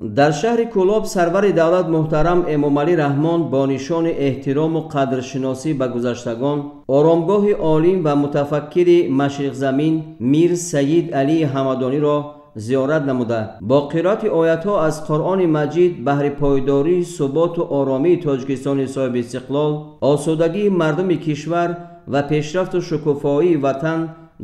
Дар шаҳри Кӯлоб сарвари давлат муҳтарам Эмомалӣ Раҳмон бо нишони эҳтирому қадршиносӣ ба гузаштагон оромгоҳи олим ва мутафаккири машриқзамин Мир Саид Алии Ҳамадониро зиёрат намуда, бо қироати оятҳо аз Қуръони Маҷид баҳри пойдории суботу оромии Тоҷикистони соҳибистиқлол, осудагии мардуми кишвар ва пешрафту шукуфоии ватан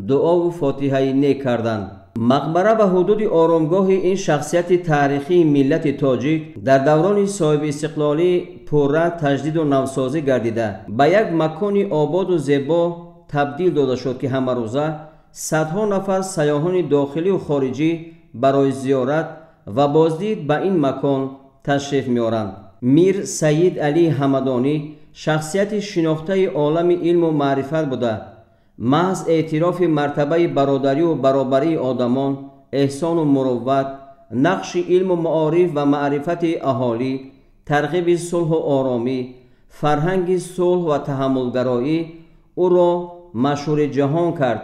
дуову фотиҳаи нек карданд. Мақбара ва ҳудуди оромгоҳи ин шахсияти таърихии миллати тоҷик дар даврони соҳибистиқлолӣ пурра таҷдиду навсозӣ гардида, ба як макони ободу зебо табдил дода шуд, ки ҳамарӯза садҳо нафар сайёҳони дохилию хориҷӣ барои зиёрат ва боздид ба ин макон ташриф меоранд. Мир Саид Алии Ҳамадонӣ шахсияти шинохтаи олами илму маърифат буда, маҳз эътирофи мартабаи бародарию баробарии одамон, эҳсону мурувват, нақши илму маориф ва маърифати аҳолӣ, тарғиби сулҳу оромӣ, фарҳанги сулҳ ва таҳаммулгароӣ ӯро машҳури ҷаҳон кард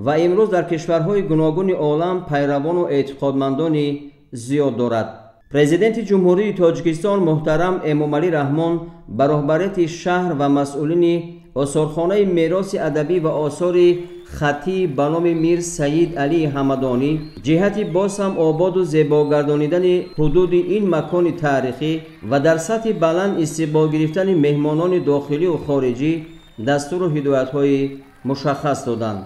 ва имрӯз дар кишварҳои гуногуни олам пайравону эътиқодмандони зиёд дорад. Президенти Ҷумҳурии Тоҷикистон муҳтарам Эмомалӣ Раҳмон ба роҳбарияти шаҳр ва масъулини осорхонаи мероси адабӣ ва осори хаттӣ ба номи Мир Саид Алии Ҳамадонӣ ҷиҳати боз ҳам ободу зебогардонидани ҳудуди ин макони таърихӣ ва дар сатҳи баланд истиқбол гирифтани меҳмонони дохилию хориҷӣ дастуру ҳидоятҳои мушаххас доданд.